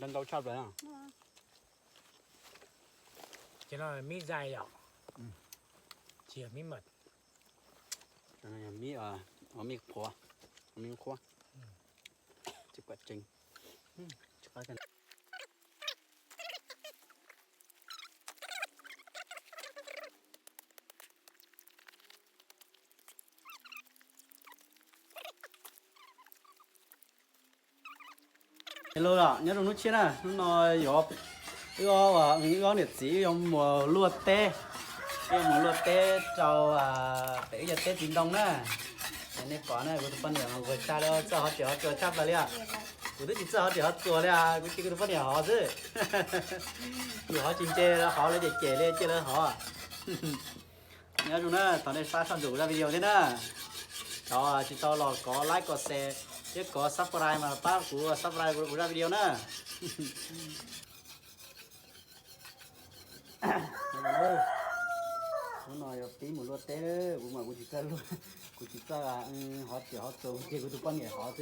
Ntau tshaj plaws. Ces no mib zais yom, ces mib mawm, mib, mib qhuav, mib qhuav, tsis kua tsees. Hello, nyob zoo hnub tshiab na, hnub no yuav, wb ob, wb ob niam txiv wb yuav mus luaj teb, wb yuav mus luaj teb rau pem wb cov teb txiv ntoo na. Nej pom na, kuv tus poj niam mas nquag tshaj, txawj hov riam hov txuas tshaj plaws li os. Kuv twb tsis txawj hov riam hov txuas li os, kuv cia kuv tus poj niam hov xwb. Nws hov tsis ntse, hov lawv cem cem li cia lawv hov. Nyob zoo na, thov nej pab soj ntsuam kuv zaj video thiab na. Cov tsis tau los kov like, kov share thiab kov subscribe mas pab kuv subscribe kuv zaj video na. Hnub no yuav pib mus luaj teb, kuv mas kuv tsis txawj luaj, kuv tsis txawj hov riam hov txuas, kuv cia kuv tus poj niam hov xwb.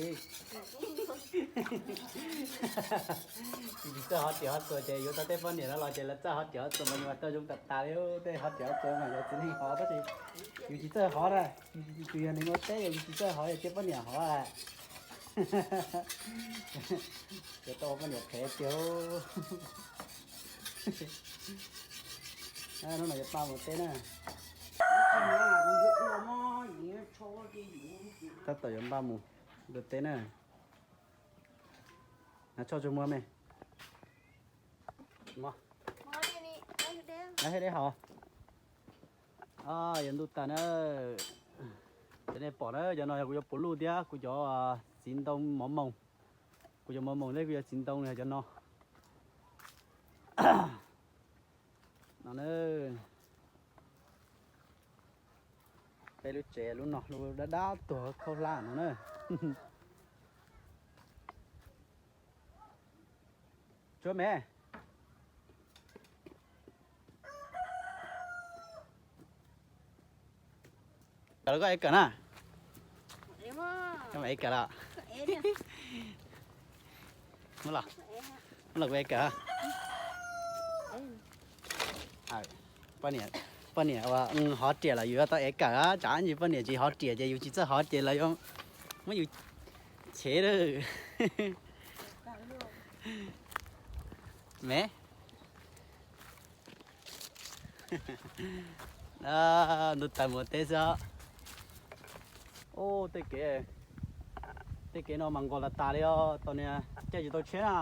Kuv tsis txawj hov riam hov txuas ces yuav tau tej poj niam no los ces lawv txawj hov riam hov txuas mas yus mas tau zoo tas tas li, tej hov riam hov txuas mas yog txiv neej hov tab sis yus tsis txawj hov na, yus tsis, tsuas yog neeg ua teb yus tsis txawj hov yog cia poj niam hov. Yuav tau poj niam qhev tiag. Hnub no yuav pab mus teb na. Tab tom yuav npaj mus luaj teb na. Hnav tsho tsuag muag me. Hnav deb hos. Yuav ntuj tas na. Cov nej pom na, cov no yog kuv cov puav luj thiab kuv cov txiv ntoo mov moos. Kuv cov mov moos thiab kuv cov txiv ntoo yog cov no. No na. Peb lub tsev lub no lub dab dab tuag khaub hlab no na. Tsuav me. Kawm los koj ev kawm na. Koj mam ev kawm los. Muab los, muab los kuv ev kawm. Poj niam, poj niam ua hov riam los yus yuav tau ev kawm, tsam ntsis poj niam tsis hov riam ces yus tsis txawj hov ces lawv yuav muab yus chev lawm. Me. Ntuj taws mus teb xwb. Tej kev, tej kev no mas nkaus tas tas li os, tau niag caij tsis tau tsheb na,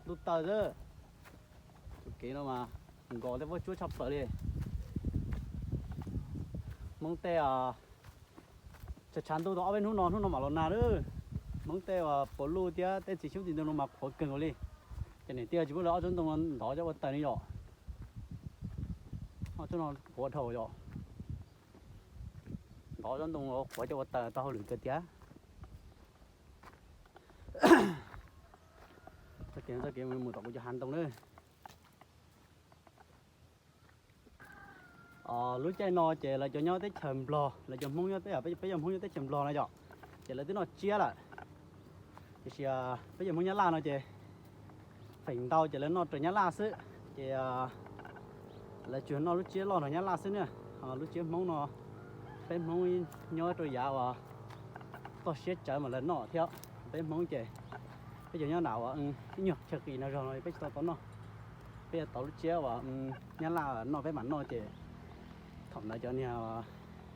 ntuj taws xwb. Tus kev no mas nkaus tej vuab tsuab tshaj plaws li. Hmoob tej tshav tshav ntuj tau ob peb hnub no, hnub no mam los nag lawm. Hmoob tej uas puav luj thiab tej txiv xyoob txiv ntoo no mas qhuav kawg nkaus li. Ces niam tij tsis pub lawv ob tsob ntoo no ntov coj ua taws li yom. Ob tsob no qhuav dhau yom. Ntov tsob ntoo qhuav coj ua taws tau hauj lwm kawg tiag. Txoj kev, txoj kev mus tom kuv cov hav ntoo na. Lub caij no ces lawv cov nyob teb chaws Nplog, lawv cov Hmoob nyob, peb cov Hmoob nyob teb chaws Nplog no yom, ces lawv twb noj tsiab lawm. Tiam sis peb cov Hmoob Nyab Laj no ces feem ntau ces lawv noj raws Nyab Laj xwb. Ces lawv tsuas noj lub tsiab loj nrog Nyab Laj xwb na. Ho lub tsiab Hmoob no, peb Hmoob nyob rau yav uas toj siab tsawv mas lawv noj thiab. Peb Hmoob ces peb cov nyob nram uas ib nyuag chaw qis no zog no peb tsis tau tau noj. Peb yuav tau lub tsiab uas Nyab Laj noj peb mam noj ces thaum ntawd cov niag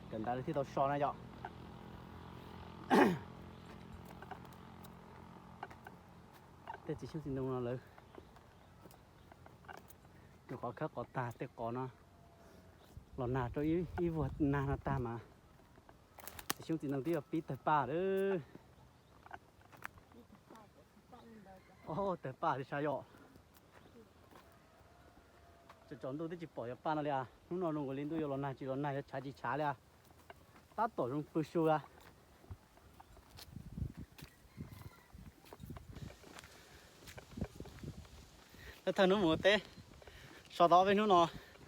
kawm ntawv thiaj tau so na yom. Tej txiv xyoob txiv ntoo no lawv rau qhov khawb qhov tag, tej qos no los nag rau ib vuag nag no tag mas txiv xyoob txiv ntoo twb yuav pib tawg paj lawm. Tawg paj li sav yom. Tsaus ntuj twb tsis pom yuav paj no li as. Hnub no zoo nkaus li ntuj yuav los nag tsis los nag, yuav tshav tsis tshav li as. Tab tom zoo pw su as. Thawj hnub mus teb, so tau ob peb hnub no,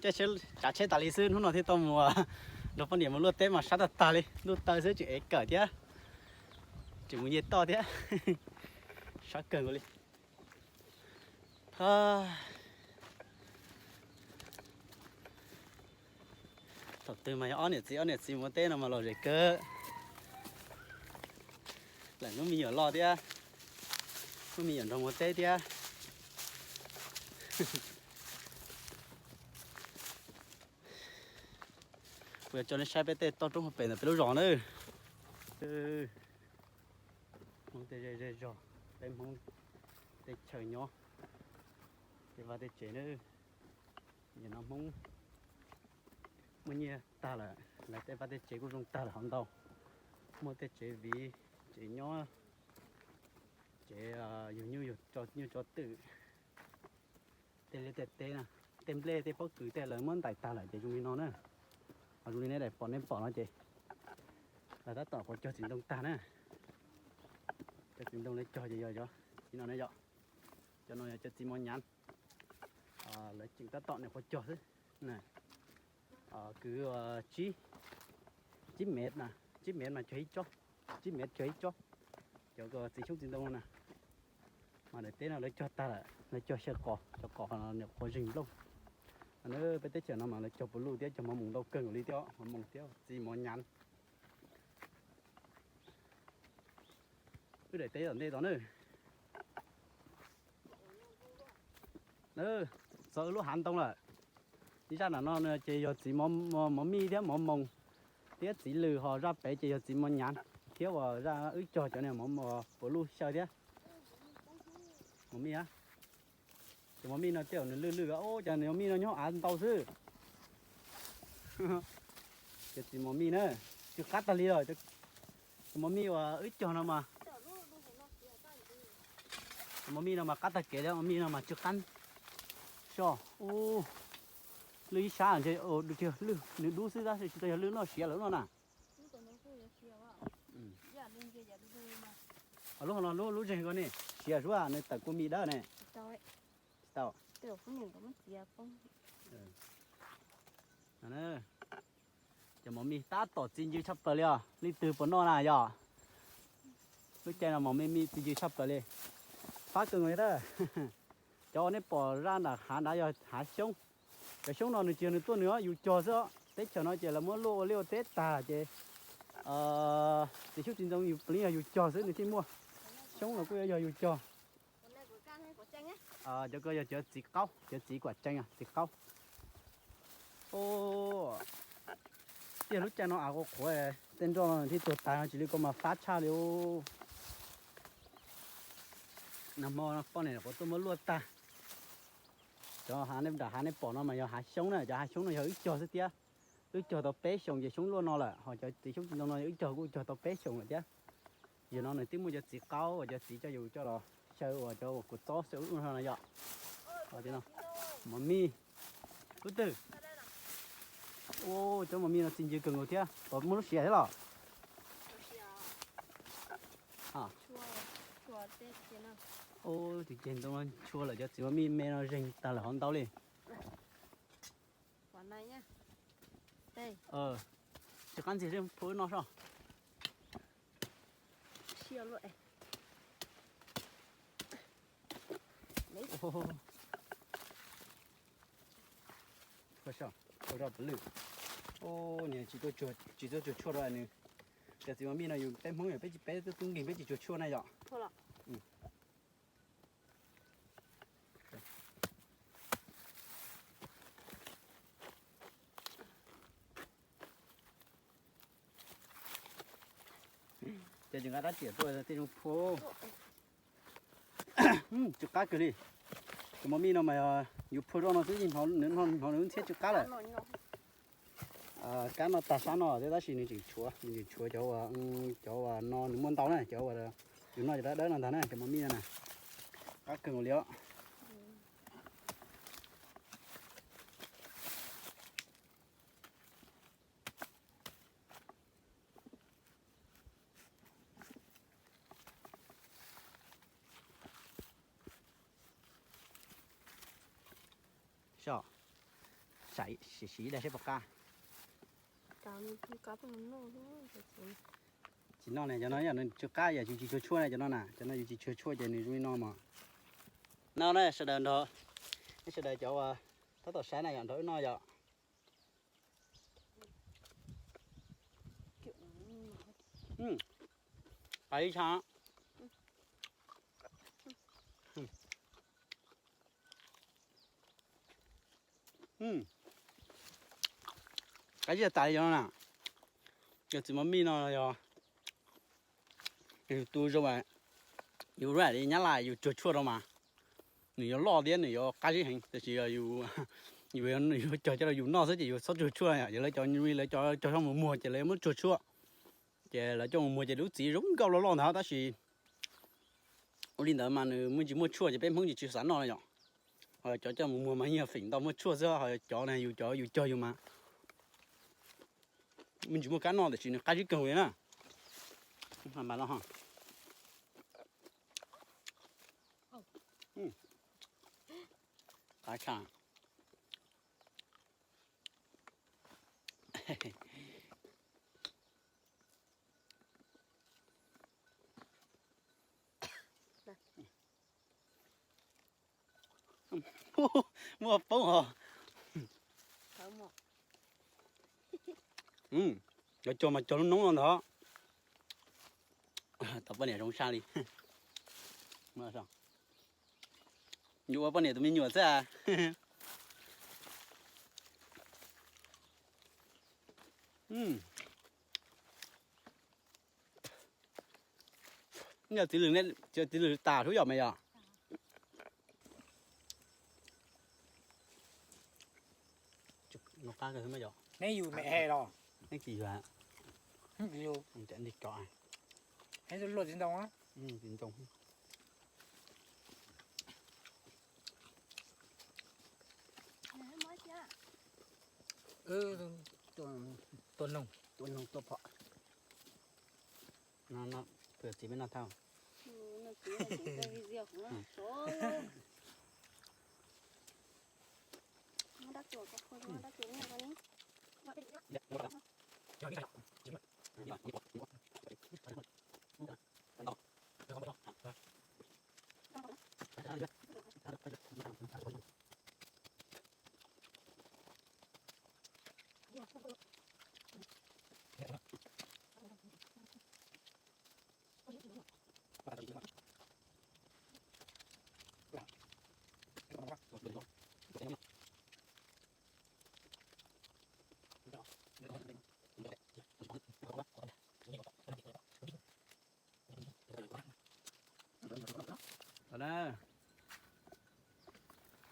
caij tsav tsheb tas li xwb, hnub no thiaj tau mus nrog poj niam mus luaj teb mas sab tag tag li, ntuj taw xwb tseem ev kawm thiab, tseem mus nce toj thiab. Sab kawg nkaus li. Thaum twg mas yog ob niam txiv ob niam txiv mus ua teb no mas lom zem kawg. Lam hnub me nyuam loj thiab, hnub me nyuam nrog mus ua teb thiab. Kuv yuav tso nej saib peb tej toj roob hauv pem ntawm peb lub zos na. Hmoob tej zej zej zog, peb Hmoob tej chaw nyob, tej vaj tej tsev na. Nim no Hmoob muaj nyiaj tag lawm, lawv tej vaj tej tsev kuj zoo tag lawm hov ntau. Muaj tej tsev viv, tsev nyob, tsev yug nyuj yug tso twm, tej liaj tej teb na, tej nplej tej pob kws tej lawv muab ntais tag lawm ces zoo li no na. Ho zoo li nej daim pom nej pom no ces lawv tab tom quav cog txiv ntoo tag na. Cov txiv ntoo lawv cog ces yog cov txiv no ne yom. Cov no yog cov txiv mos nyav, lawv tseem tab tom niam quav cog xwb. Kwv tsib, tsib mev, tsib mev mas cog ib tsob, tsib mev cog ib tsob. Cov txiv xyoob txiv ntoo no na, mas daim teb no lawv cog tag lawm, lawv cog xyaw qos, cov qos no niam quav zeeg nplooj. Peb teb chaws no mas lawv cog puas luj thiab cog mov moos ntau kawg nkaus li thiab, mov moos thiab txiv mos nyav. Wb daim teb tom ntej tod na. Txog wb lub hav ntoo lawm. Ib zaj nram no ces yog txiv mov mij thiab mov moos thiab txiv lws, ho zaj pem ces yog txiv mov nyav thiab uas zaj wb cog cov niag mov puas luj xyaw thiab. Mov mij, ces mov mij no tej zaum nws lwj lwj, o, cov niag mov mij no nyob av ntau xwb. Cov txiv mov mij na, tsw qab tag li lawm. Cov mov mij uas wb cog no mas, cov mov mij no mas qab tag kev thiab, mov mij no mas tsw qab. Soj, lwj ib sab ntshe, nws dub xwb tab sis tsis tau yog lwj noj siav lawm no na. Lub no lub zeeg ko ne, siav zuag nws tawm kua mis dawb ne. Tsis tau. Cov mov mij tab tom txi ncw tshaj plaws li os, leej twg puas noj na yog? Lub caij no mov mij mij txi ncw tshaj plaws li. Fab kawg nkaus li tab. Cov uas nej pom zaj nram hav nrad yog hav xyoob. Cov xyoob no nws tsis yog nws tuaj nws yus cog xwb os. Teb chaws no ces lawv muab luaj ua liaj ua teb tag ces txiv xyoob txiv ntoo yus pleev yog yus cog xwb nws thiaj muaj. Xyoob no kuj yuav yog yus cog. Cov ko yog cov txiv qaub, cov txiv kuam tsees, txiv qaub. Tiag lub caij no av qhuav qhuav, tej nroj no thiaj tuag tas no tsis li ko mas fab tshaj li. Nag hmo poj niam quav tuaj muab luaj tag. Cov hav nram hav nej pom no mas yog hav xyoob na, cov hav xyoob no yog wb cog xwb thiab. Wb cog tau peb xyoos ces xyoob luaj no lawm, ho cov txiv xyoob txiv ntoo no wb cog kuj cog tau peb xyoos lawm thiab. Yog no nws twb muaj cov txiv qaub uas cov txiv coj yus coj los xyaw uas cov uas kua txob xyaw ub no yom. Mov mij, lub twg? Cov mov mij no txi ncw kawg nkaus thiab, puas muaj lub siav thiab los? Tus ceg ntoo no tshua lawm, cov txiv mov mij me no zeeg tag lawm hov ntau li. Tsw qab ntxiag, phu no soj. Ua zaj pov lwj. Niag tsis tuaj tsuag tshuaj rau nws. Cov txiv mov mij no yus peb Hmoob yog peb tsis peb tub nkeeg peb tsis tsuag tshuaj na yom. Ces nqa rab riam tuaj tej zoo phua. Tsw qab kawg li. Cov mov mij no mas yus phua rau no xwb yeej hnov nws ntxhiab tsw qab lawm. Kab no tag sab no thiab tab sis nws tseem tshuav, nws tseem tshuav cov uas, cov uas no nws muaj ntau na, cov uas yus noj cov dawb dawb no ntag na, cov mov mij no na. Qab kawg nkaus li os. Soj, siv siv ib daig seb puas qab. No ne, cov no yog nws tsw qab yom, yus tsis tshua tshuaj na, cov no na, cov no yus tsis tshua tshuaj ces nws zoo li no mas. No na sawv daws nrog, sawv daws cov uas tab tom saib na yom, nrog wb noj yom. Qab ib tshaj. Qab ib tas li cov no na. Yog txiv mos mij no yog yus tu zoo, yus rau li nyab laj yus tsuag tshuaj rau mas nws yuav loj thiab nws yuav qab zib heev, tiam sis yog yus, yus yuav cog coj rau yus noj xwb ces yus txhob tsuag tshuaj yom. Yog lawv cov, lawv cov cog zoj mus muag ces lawv muab tsuag tshuaj, ces lawv coj mus muag ces lub txiv zoo nkauj loj loj ntag tab sis ua li ntawd mas nws muaj ntsis muaj tshuaj ces peb Hmoob tsis, tsis xav noj yom. Ho cov coj mus muag mas yeej yog feem ntau muaj tshuaj xwb, ho cov na yus cov yus cog yus mas me ntsis muaj kab noj tiam sis nws qab zib kawg li na. Mas no, qab tshaj. Muaj poob hos. Cov cog mas cog lub noob no ntag. Tau poj niam zoo saj li. Yus ua poj niam tus me nyuam xwb. Yog txiv lws, txiv lws tas hlub yom mas yog. Neb yus me he los? Neb tsis yus? Neb luaj txiv ntoo. Txiv ntoo. Tua noog, tua noog tua phom. No, no, txiv peb noj thauj.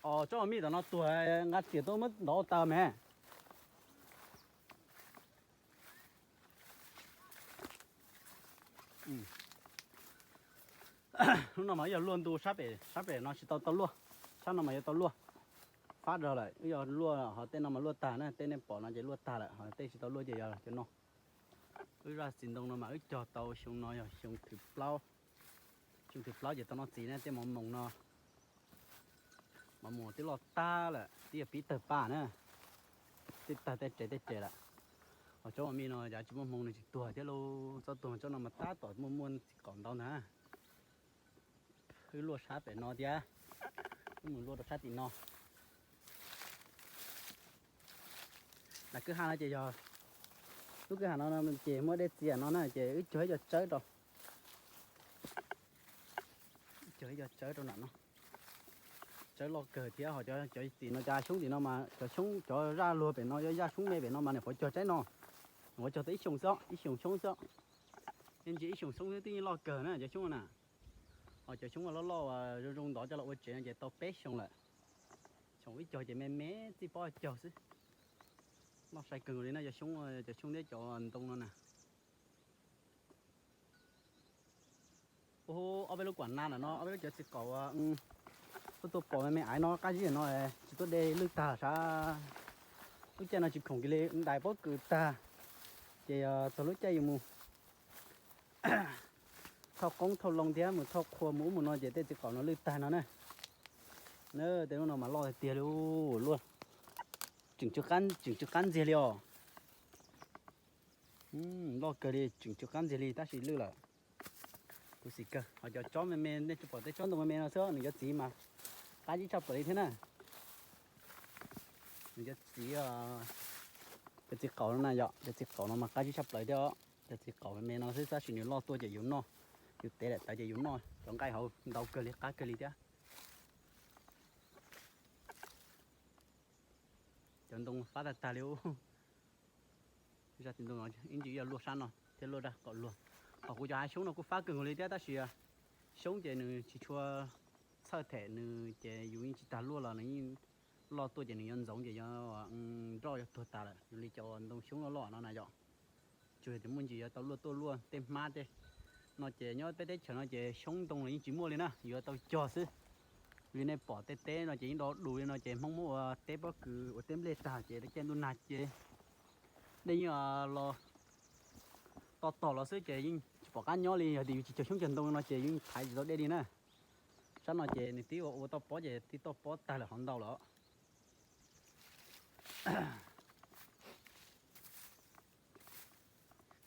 Os, tsob maj mij tom no tuag, nqa riam tuaj muab ntov tawg me. Lub no mas yog luaj ntu sab pem, sab pem no tsis tau tau luaj, sab no mas yuav tau luaj. Fab rau lawm, wb yog luaj ho tej no mas luaj tag na, tej nej pom no ces luaj tag lawm, ho tej tsis tau luaj ces yog cov no. Wb zaj txiv ntoo no mas wb cog tau xyoo no yog xyoo thib plaub. Xyoo thib plaub ces tau noj txiv na, tej mov moos no, mov moos twb loj tag lawm, twb yog pib tawg paj na, twb tawg tej tsev tej tsev lawm. Ho tsob maj mij no cas tsis muaj hmoo nws tsis tuag thiab lauj, txhob tuag, tsob no mas tab tom muaj muaj txiv qaum ntau ntag. Wb luaj sab pem no thiab, wb mus luaj rau sab tim no. Lub kwj ha no ces yog, lub kwj ha no ces muaj dej txias no na ces wb cog ib co tsawb rau, cog ib co tsawb rau nram no. Tsawb loj kawg thiab ho cov tim no cas xyoob tim no mas cov xyoob cov zaj luag pem no, yog zaj xyoob me pem no mas nws qhuav cog tsawb no, qhuav cog tau ib xyoos xwb, ib xyoos xyoob xwb. Yeej ntsia ib xyoos xyoob xwb twb yeej loj kawg na cov xyoob na. Ho cov xyoob loj loj zoo zoo ntov coj los ua tsev no ces tau peb xyoos lawm. Xyoo ib cog ces me me txij pob cog xwb. Loj sai kawg li na cov xyoob, cov xyoob thiab cov ntoo no na. Ua ob peb lub kuam na no, ob peb lub cov txiv qaum tuaj tuaj pom me me aiv no qab zib no tsis tuaj de lwj tag sav. Lub caij no tsis khoom kiag li, ntais pob kws tag, ces txog lub caij yus mus thauj qoob thauj loo thiab mus thauj qhua mus ub mus no ces tej txiv qaum no lwj tag no na. Tej lub no mas loj tiag tiag li, luaj, tseem tsw qab ntxiag li os. Loj kawg li, tseem tsw qab ntxiag li tab sis lwj lawm. Khuv xim kawg, ho cov tsob me me nej tsuas pom tej tsob ntoo me me no xwb, nws cov txiv mas qab ib tshaj plaws li thiab na. Nws cov txiv, cov txiv qaum no na yom, cov txiv qaum no mas qab ib tshaj plaws thiab os. Cov txiv qaum me me no xwb tab sis nws loj tuaj ces yus noj, yus tev daim tawv ces yus noj cov nqaij hauv ntau kawg li qab kawg li thiab. Cov ntoo fab tag tag li ub. Zaj tiv ntoo no ib ntsis yuav luaj sab no thiab luaj rau qaum luag. Ho kuv cov hav xyoob no kuj fab kawg nkaus li thiab tab sis xyoob ces nws tsis tshua txhawj them nws ces yus yeej tsis tas luaj los nws yeej loj tuaj ces nws yuav ntxoov ces yuav nroj yuav tuag tas lawm. Yus li cov ntoo xyoob loj loj no na yom, tsuas yog tias muaj ntsis yuav tau luaj tuaj luaj tej hmab tej no ces nyob peb teb chaws no ces xyoob ntoo los yeej tsis muaj li na, yuav tau cog xwb. Li nej pom tej teb no ces yeej do dus li no ces Hmoob muab ua teb pob kws ua teb nplej tag ces caij ntuj nag ces dej yeej los to tom los xwb ces yeej tsis pom qab nyob li. Yog tias yus tsis cog xyoob cog ntoo no ces yeej thaiv tsis tau dej li na. Sab no ces nws twb ua ua toj pob ces twb toj pob tag lawm hov ntau lawm.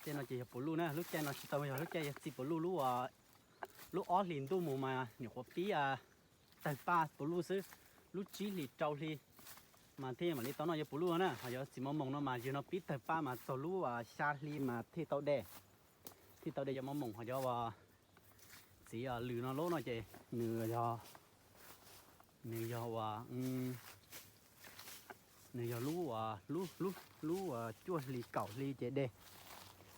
Tej no ces yog puv luj na, lub caij no tsis tau yog lub caij, yog txij puv luj lub, lub ob hlis ntuj mus mas nyuam qhuav pib tawg paj puv luj xwb. Lub tsib hlis rau hli mas thiaj mam li tau noj yuav puv luj na. Ho yog txiv mos moos no mas yog no pib tawg paj mas txog lub xya hli mas thiaj tau de, thiaj tau de cov mos moos. Ho cov uas txiv lws no lub no ces nws yog, nws yog uas, nws yog lub uas lub, lub, lub uas cuaj hlis kaum hli ces de.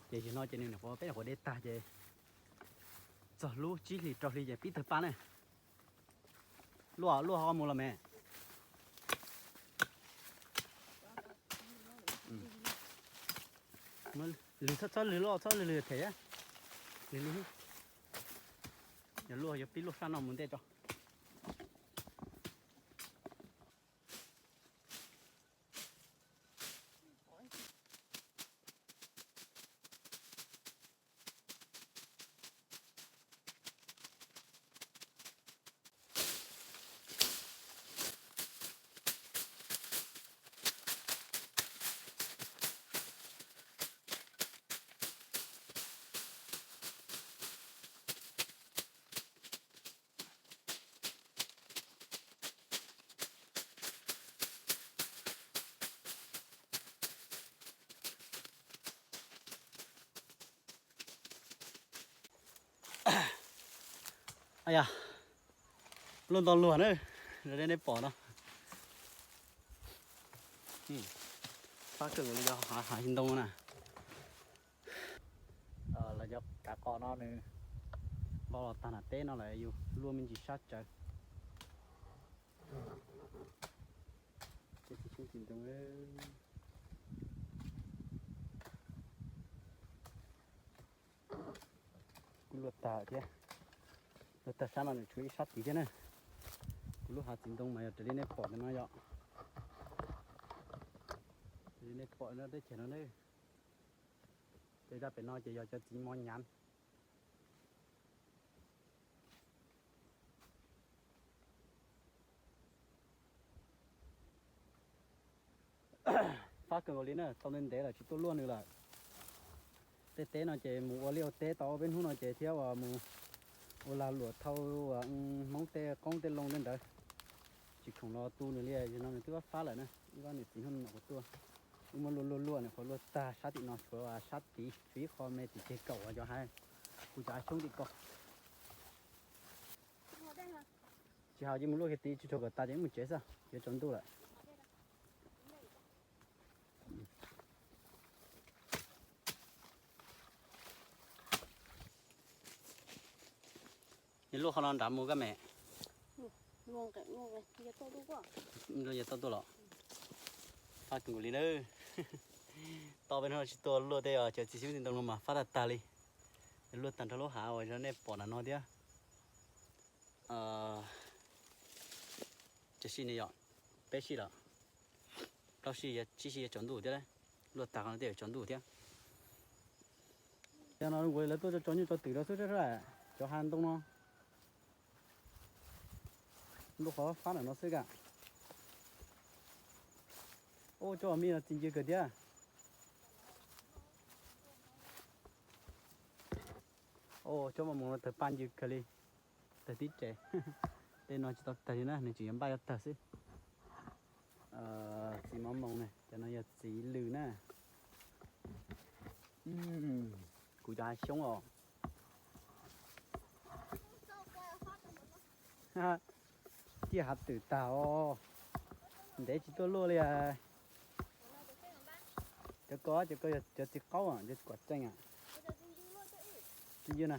Ces yog no ces nws nyuam qhuav peb nyuam qhuav de tag ces txog lub tsib hlis rau hli ces pib tawg paj ne. Luaj, luaj ho mus los me. Lwg txhob, txhob lwg loj, txhob lwg lwg them. Lwg li. Yog luaj yuav pib luaj sab no mus ntej tso. Yog luaj ntau luag na, li nej pom no. Fab kawg li yog hav xi ntoo na. Los yog kav qos no nws vau los tag nram teb no lawm yus luaj me ntsis sab tsawv. Kuj luaj tag thiab, luaj tag sab no nws tshuav ib sab tid thiab na. Kuv lub hav txiv ntoo mas yog raws li nej pom ntawm no yom. Raws li nej pom no teb chaws no ne. Ces zaj pem no ces yog cov txiv mos nyav. Fab kawg nkaus li na, tau ntev ntev lawm tsis tuaj luaj nws lawm. Tej teb no ces mus ua liaj ua teb tau ob peb hnub no ces thiab uas mus ua lag luam thau uas Hmoob tej qoob tej loo tej ntawd. Tsis khoom los tu nws li, yog no nws twb fab fab lawm na, ib pab niam txiv hnub no nyuam qhuav tuaj. Wb muab luaj luaj luaj nyuam qhuav luaj tag sab tim no tshuav sab tid, tshuav ib qho me tim ceg kaum uas cov hav, kuv cov hav xyoob tim ko. Tsis haus ces mus luaj kiag tid, tsis tshua kom tas ces wb mus tsev xwb, yuav tsaus ntuj lawm. Luaj qhov no nrad mus koj me. Luaj tau tuaj los. Fab kawg nkaus li na. Tau peb hnub tsis tuaj luaj tej cov txiv xyoob txiv ntoo no mas fab tag tag li. Luaj tag nrho lub hav uas nej pom nram no thiab. Tsawg sij ne yom, peb sij lawm, plaub sij, tsib sij yuav tsaus ntuj thiab, luaj tag no tej yuav tsaus ntuj thiab. Cov no lawv tuaj tso tso nyuj tso twm rau xwb, cov hav ntoo no luaj qhov fab ntawm no xwb ka. Ub, cov me no txi ncw kawg thiab. Tsob mos moos no tawg paj ncw kawg li, tawg tib tsev. Tej no tsis tau tawg li na, nws tseem yuav npaj yuav tawg xwb. Txiv mos moos na, cov no yog txiv lws na. Kuv cov hav xyoob os. Ciaj hav twm tag os. Ntev tsis tuaj luaj li. Cov ko, cov ko yog cov txiv qaub, cov kom tseej. Txiv ncw na.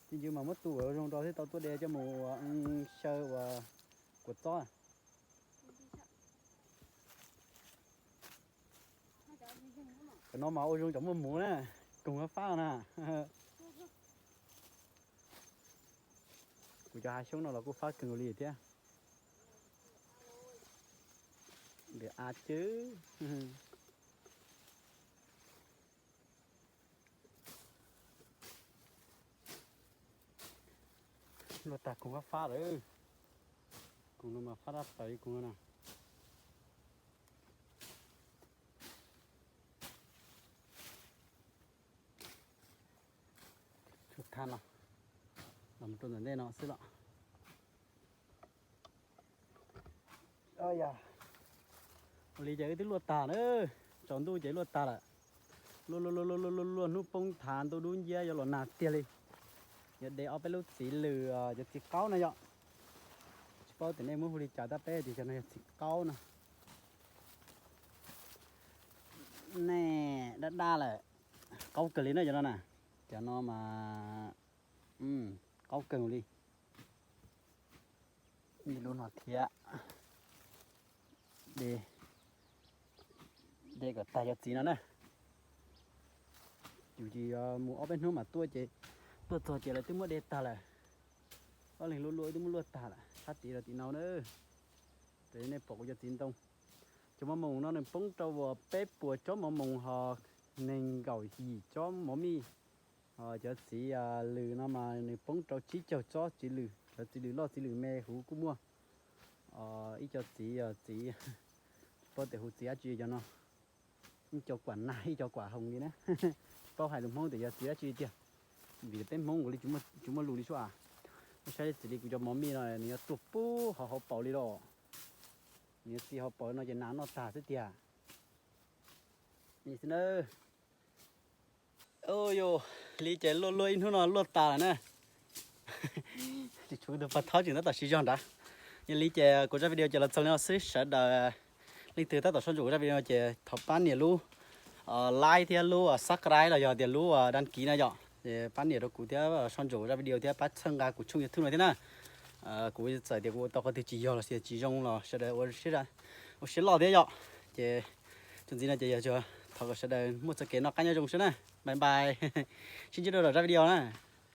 Txiv ncw mas muab tu ua zoo rau thiaj tau tuaj de coj mus ua xyaw ua kua txob. Cov no mas ua zoo cov muaj muv na, koog fab fab na. Kuv cov hav xyoob no los kuj fab kawg nkaus li thiab. Ntiav av cwb. Luaj tag koog fab fab lawm. Koog no mas fab dab plaws li koog no na. Tshuav thaj no los mus rau ntawm ntej no xwb los. Yog ua li ces wb twb luaj tag na, tsaus ntuj ces luaj tag lawm. Luaj luaj luaj luaj luaj luaj hnub poob thav ntuj dub nciab yuav los nag tiag li. Yuav de ob peb lub txiv lws, cov txiv qaub no yom. Tsis paub tias nej muab hu li cas tab peb tias cov no yog txiv qaub no. Nej dab dab lawm, qaub kawg li na cov no na. Cov no mas qaub kawg li. Lub no thiab. De, de kom tag cov txiv no na. Yus ces mus ob peb hnub mas tuaj ces, tuaj txog ces lawv twb muab de tag lawm. Ob leeg luaj luaj twb muab luaj tag lawm, sab tid rau tim no na. Ces nej pom kuv cov txiv ntoo. Cov mos moos no nws poob rau uas peb puas tsob mos moos ho nees nkaum yim tsob mov mij. Cov txiv lws no mas nws poob rau tsib caug tsob txiv lws, cov txiv lws loj txiv lws me huv kuj muaj. Ib co txiv, txiv, tsis paub tias hu txiv dab tsi cov no. Ib co kuam nag ib co kuam hoos li na. Tsis paub hais lus Hmoob tias yog txiv dab tsi tiag, vim peb Hmoob nkaus li tsis muaj lus li sub as. Nej saib txiv li kuv cov mov mij no nws yuav tuag pub hauv hauv paus li los. Nws yuav txi hauv paus no ces nas noj tag xwb tiag. Xwb na. Yog li ces luaj luaj ib hnub no luaj tas lawm na. Tsis tshuav tus pag thaub tseem tab tom siv zog nrad. Yog li ces kuv zaj video ces los txog li no xwb sawv daws. Leej twg tab tom soj ntsuam kuv zaj video no ces thov pab nias lub like thiab lub subscribe los yog tias lub đăng ký no yom, ces pab nias rau kuv thiab soj ntsuam kuv zaj video thiab pab txhawb nqa kuv tshooj YouTube no thiab na. Kuv txawm tias kuv ua tau qhov twg tsis yog los sis tsis zoo los sawv daws ua siab loj thiab yom. Ces txuas ntxiv no ces yog thov kom sawv daws muaj txoj kev noj qab nyob zoo xwb na. Bye bye. Sib ntsib rau zaj video na.